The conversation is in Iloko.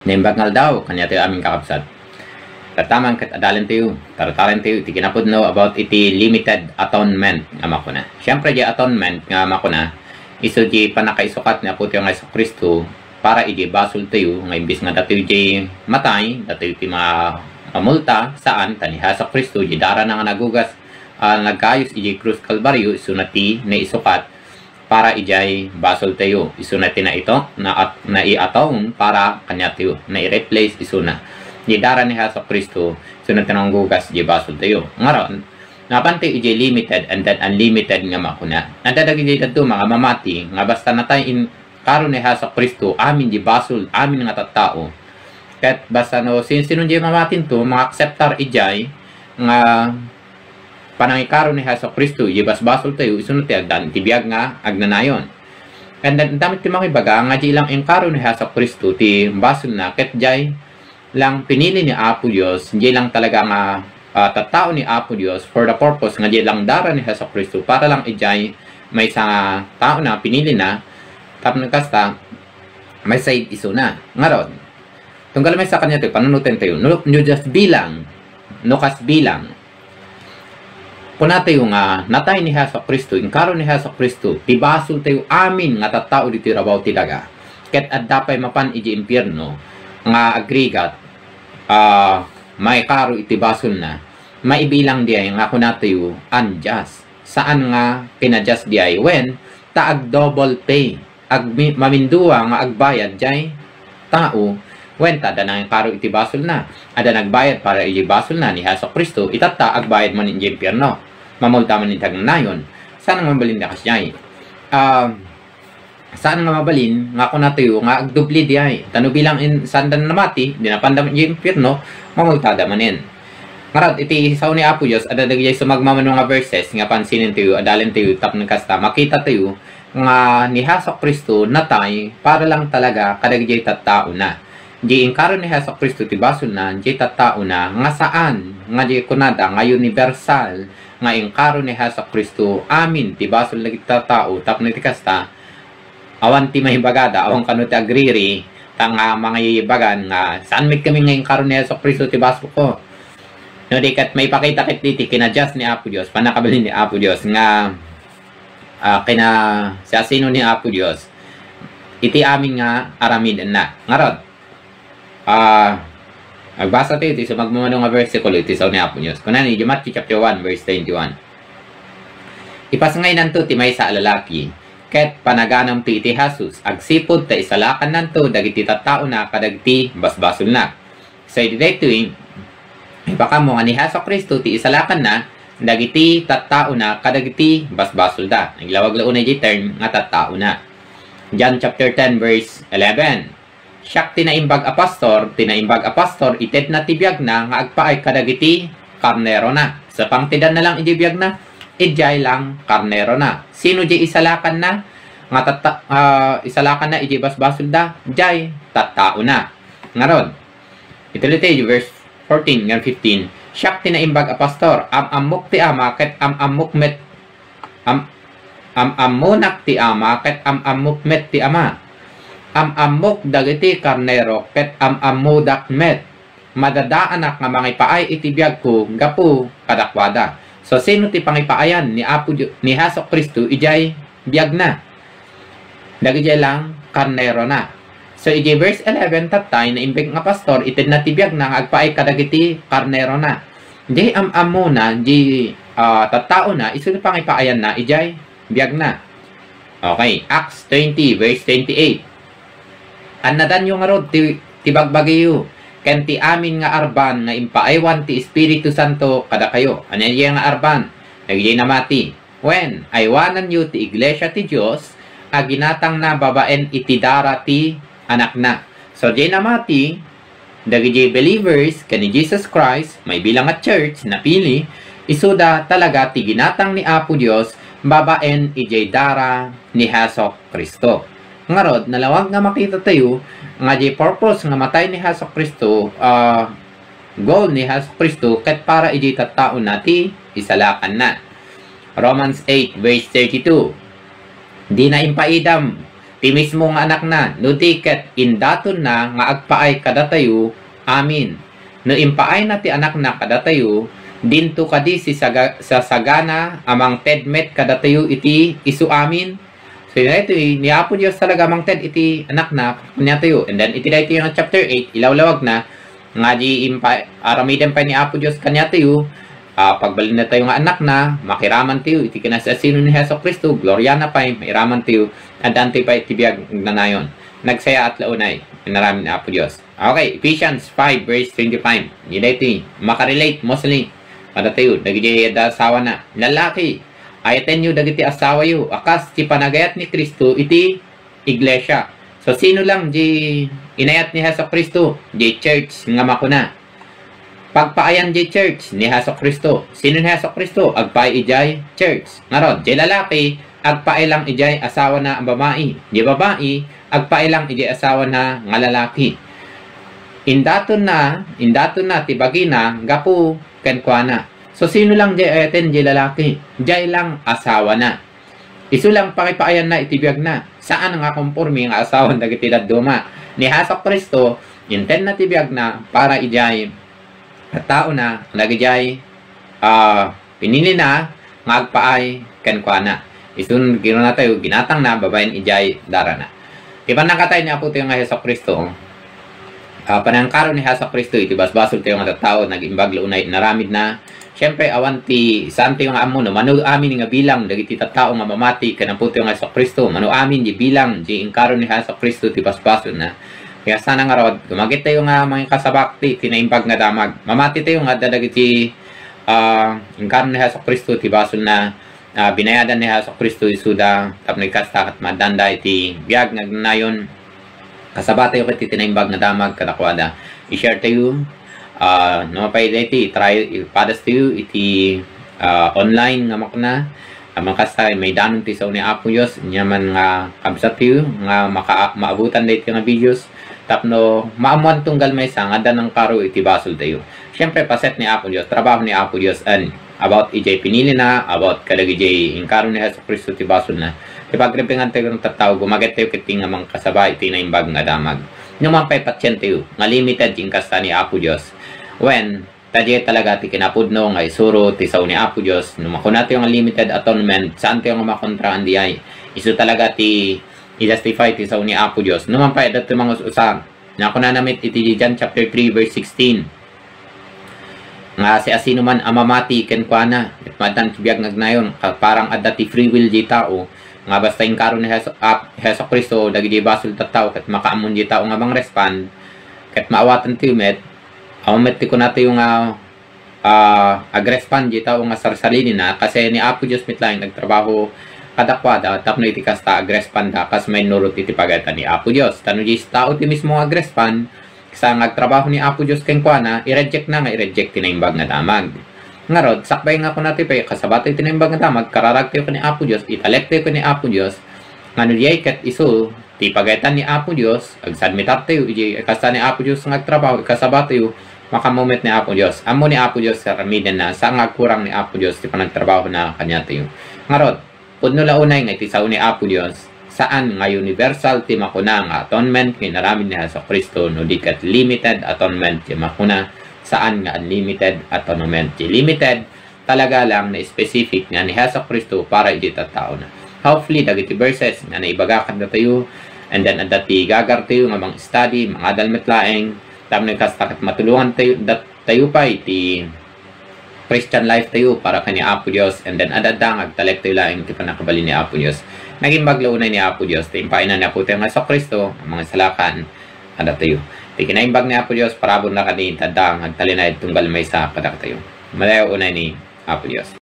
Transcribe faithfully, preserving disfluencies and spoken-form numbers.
Naimbag nga aldaw, kaniatayo amin kakabsat. Tattaman ket adalentayo, tartarentayo iti kinapudno about iti limited atonement nga makuna. Siyempre, di atonement nga makuna, isu di pannakaisukat ni Apotayo nga Jesu-Cristo para iti basoltayo, nga imbis nga datayo di matay, datayo ti ma-, mamulta, saan, ta ni Jesu-Cristo, di darana nga nagugas, ah, nagkayus iti krus Kalbario, isuna ti naisukat, para idiay basoltayo. Isuna ti naito-, na-, naiatone para kaniatayo. Nai-replace isuna. Di dara ni Jesu-Cristo, isuna ti nanggugas di basoltayo. Ngarud, napantayo idiay limited and then unlimited nga makuna. Adda dagiti dadduma nga mamati nga basta natay inkaro ni Jesu-Cristo, amin di basol, amin nga tattao. Ket basta no sin-, sino diay mamatinto, manga-acceptar idiay nga panangikaro ni Jesu-Cristo, iti basbasoltayo, isuna ti addaan ti biag nga agnanayon. And then, damo ti mangibaga nga di lang inkaro ni Jesu-Cristo ti basolna, ket diay lang pinili ni Apo Dios, diay lang talaga nga, ah, tattao ni Apo Dios for the purpose nga diay lang dara ni Jesu-Cristo para lang idiay maysa nga tao na pinili na, tapno kasta, may save isuna. Ngarud, tunggal maysa kaniatayo, panunotentayo, no, no just bilang, no kas bilang, kunatayo nga natay ni Jesu-Cristo, inkaro ni Jesu-Cristo ti basoltayo amin nga tattao ditoy rabaw ti daga. Ket adda pay mapan iti impierno nga agrigat, ah, maikaro iti basolna, maibilang diay nga kunatayo unjust. Saan nga kina-just diay wen ta ag-double pay. Agmi-, mamindua nga agbayad diay tao, wen ta adda nangikaro iti basolna. Adda nagbayad para iti basolna ni Jesu-Cristo, itatta agbayad man iti impierno. Mamulta man iti agnanayon. Saan nga mabalin a kasdiay? Ah, saan nga mabalin nga kunatayo nga agdubli diay? Ta no bilang in-, saanda namati, di napanda iti impierno, mamultada manen. Ngarud, iti sao ni Apo Dios, adda dagiti sumagmamano nga verses nga pansinentayo, adalentayo, tapno kasta, makitatayo, nga ni Jesu-Cristo natay para lang talaga kadagiti tattaona. Di inkaro ni Jesu-Cristo ti basolna, di tattaona nga saan nga di kunada nga universal nga inkaro ni Jesu-Cristo amin ti basol dagiti tattao tapno iti kasta, awan ti maibagada, awan kano ti agriri, ta nga mangibagan nga saan met kami nga inkaro ni Jesu-Cristo ti basolko. No di ket maipakita ket iti kina-just ni Apo Dios, pannakabalin ni Apo Dios nga ah, kinasiasino ni Apo Dios iti amin nga aramidenna. Ngarud, ah, agbasa tayo iti sumagmamano nga bersikulo iti sao ni Apo Dios. Kunana iti Matthew chapter one, verse twenty-one. Ipasngaynanto ti maysa a lalaki, ket panaganamto iti Jesus, agsipud ta isalakannanto dagiti tattaona kadagiti basbasolna. So, iti daytoy, ipakammo nga ni Jesu-Cristo ti isalakanna dagiti tattaona kadagiti basbasolda. Naglawag la unay diay term nga tattaona. John chapter ten, verse eleven. Siak ti naimbag a pastor, ti naimbag a pastor, itedna ti biagna nga agpaay kadagiti karnerona. Sapangtedanna lang idiay biagna, idiay lang karnerona. Sino diay isalakanna nga tatta-, ah, isalakanna idiay basbasolda? Diay tattaona. Ngarud, ituloy tayo, verse fourteen ngan fifteen. Siak ti naimbag a pastor, am-ammok ti Ama, ket am-ammok met, am-, am-ammonak ti Ama, ket am-ammok met ti Ama. Am-ammok dagiti karnero, ket am-ammodak met. Madadaanak nga mangipaay iti biagko gapu kadakuada. So, sino ti pangipaayan ni Apo Dio-, ni Jesu-Cristo idiay biagna? Dagidiay lang karnerona. So, iti verse eleven, tattay, naimbag nga pastor, itedna ti biagna nga agpaay kadagiti karnerona. Di am-ammona, di, ah, tattaona, isu ti pangipaayanna idiay biagna. Okay, Acts twenty, verse twenty-eight. Annadanyo ngarud ti, ti bagbagiyo, ken ti amin nga arban nga impaaywan ti Espiritu Santo kadakayo. Ania nga arban? Dagidiay namati. Wen, aywananyo ti iglesia ti Dios a ginatangna babaen iti dara ti Anakna. So, diay namati, dagiti believers ken ni Jesus Christ, maibilang nga church, napili, isuda talaga ti ginatang ni Apo Dios babaen idiay dara ni Jesu-Cristo. Ngarud, nalawag nga makitatayo nga diay purpose nga matay ni Jesu-Cristo, ah, goal ni Jesu-Cristo ket para idiay tattaona ti isalakanna. Romans eight verse thirty-two. Dina impaidam ti mismo nga Anakna, no di ket indatonna nga agpaay kadatayo amin. No impaayna ti Anakna kadatayo, dinto kadi si saga-, sasagana a mangted met kadatayo iti isu amin? So, daytoy, ni Apo Dios talaga mangted iti Anakna kaniatayo. And then, iti daytoy nga chapter eight, ilawlawagna nga di impa-, aramiden pay ni Apo Dios kaniatayo, ah, pagbalinatayo nga anakna, makiramantayo iti kinasiasino ni Jesu-Cristo, gloriana pay, mairamantayo, addantayo pay iti biag nanayon. Nagsayaat la unay, inaramid ni Apo Dios. Okay, Ephesians five verse twenty-five. Daytoy, makarelate mostly kadatayo, dagiti adda asawana. Lalaki, ayatenyo dagiti asawayo, a kas ti panagayat ni Cristo iti iglesia. So, sino lang di inayat ni Jesu-Cristo? Di church nga makuna. Pagpaayan di church ni Jesu-Cristo. Sino ni Jesu-Cristo? Agpaay idiay church. Ngarud, di lalaki, agpaay lang idiay asawana a babai. Di babai, agpaay lang idiay asawana nga lalaki. Indatonna, indatonna ti bagina gapu kenkuana. So, sino lang di ayaten di lalaki? Diay lang asawana. Isu lang pangipaayanna iti biagna. Saan nga konforme nga asawan dagiti dadduma. Ni Jesu-Cristo, intenna ti biagna para idiay taona, dagidiay, ah, pinilina nga agpaay kenkuana. Isu kinunatayo, ginatangna babaen idiay darana. Ti pannakatay ni Apotayo nga Jesu-Cristo, ah, panangkaro ni Jesu-Cristo iti basbasoltayo nga tattao, nag-imbag la unay inaramidna. Siyempre, awan ti, saantayo nga ammo no mano amin nga bilang dagiti tattao nga mamati ken Apotayo nga Jesu-Cristo, mano amin di bilang di inkaro ni Jesu-Cristo ti basbasolna. Kaya sana ngarud, gumagettayo nga mangikasabak ti, ti naimbag nga damag. Mamatitayo nga adda dagiti, ah, inkaro ni Jesu-Cristo ti basolna, ah, binayadan ni Jesu-Cristo isuda, tapno ikasta ket maaddanda iti biag nga agnayon. Kasabatayo ket iti naimbag nga damag kadakuada. I-share tayo. Ah, no, pay daytoy, try, ipadastayo iti, ah, online nga makuna. Amangan kasta, maidanon ti sao ni Apo Dios, ania man nga kabsatyo nga maka-, maabutan daytoy nga videos. Tapno maammoan tunggal maysa nga adda nangkaro iti basoltayo. Siyempre, paset ni Apo Dios, trabaho ni Apo Dios, and about idiay pinilina, about kadagiti inkaro ni Jesu-Cristo ti basolna. Ti pagrippingantayo ken tattao, gumagettayo ketdi nga mangkasaba iti naimbag nga damag. No man pay patientayo nga limited ti inkasta ni Apo Dios. Wen, ta diay talaga ti kinapudno nga isuro ti sao ni Apo Dios. No makunatayo nga limited atonement, saantayo nga makontraan diay. Isu talaga ti i-justify ti sao ni Apo Dios. No man pay adda ti mangus-usa, nakunana met iti John chapter three verse sixteen, nga siasinoman a mamati kenkuana, ket maaddaan ti biag nga agnayon, ka-, parang adda ti free will di tao, nga basta inkaro ni Jesu-, ah, Jesu-Cristo dagiti basol tattao, ket makaammo di tao nga mangrespond, ket maawatan ti met, awan met ti kunatayo nga, ah, agrespond di tao nga sarsarinina, kasi ni Apo Dios met laeng nagtrabaho kadakuada tapno iti kasta agrespond da kas mainnurot iti pagayatan ni Apo Dios. Ta no di tao ti mismo nga agrespond, sa nga agtrabaho ni Apo Dios kenkuana, i-reject na nga i-reject ti naimbag nga damag. Ngarud, sakbay nga kunatayo pay, kasabatayo ti naimbag nga damag, kararagtayo ken ni Apo Dios, italektayo ken ni Apo Dios, nga no diay ket isu ti pagayatan ni Apo Dios, agsubmitartayo iti kasta ni Apo Dios nga agtrabaho, ikasabatayo, makaammo met ni Apo Dios. Ammo ni Apo Dios, aramidenna, saan nga agkurang ni Apo Dios ti panagtrabahona kaniatayo. Ngarud, pudno la unay nga iti sao ni Apo Dios, saan nga universal ti makuna nga atonement nga inaramid ni Jesu-Cristo, no di ket limited atonement ti makuna, saan nga unlimited atonement. Ti limited, talaga lang na specific nga ni Jesu-Cristo para iti tattaona. Hopefully, dagiti verses nga naibaga kadatayo, and then adda ti gagartayo nga mang-study, mangadal met laeng, tapno kasta ket matulongantayo, dat-, tayo pay ti Christian life tayo para ken ni Apo Dios, and then adda nga agtalektayo laeng ti pannakabalin ni Apo Dios. Naimbag la unay ni Apo Dios, ti impaayna ni Apotayo nga Jesu-Cristo, a mangisalakan kadatayo. Ti kinaimbag ni Apo Dios, parabur na kadi, ta adda nga agtalinaed tunggal maysa kadatayo. Madayo unay ni Apo Dios.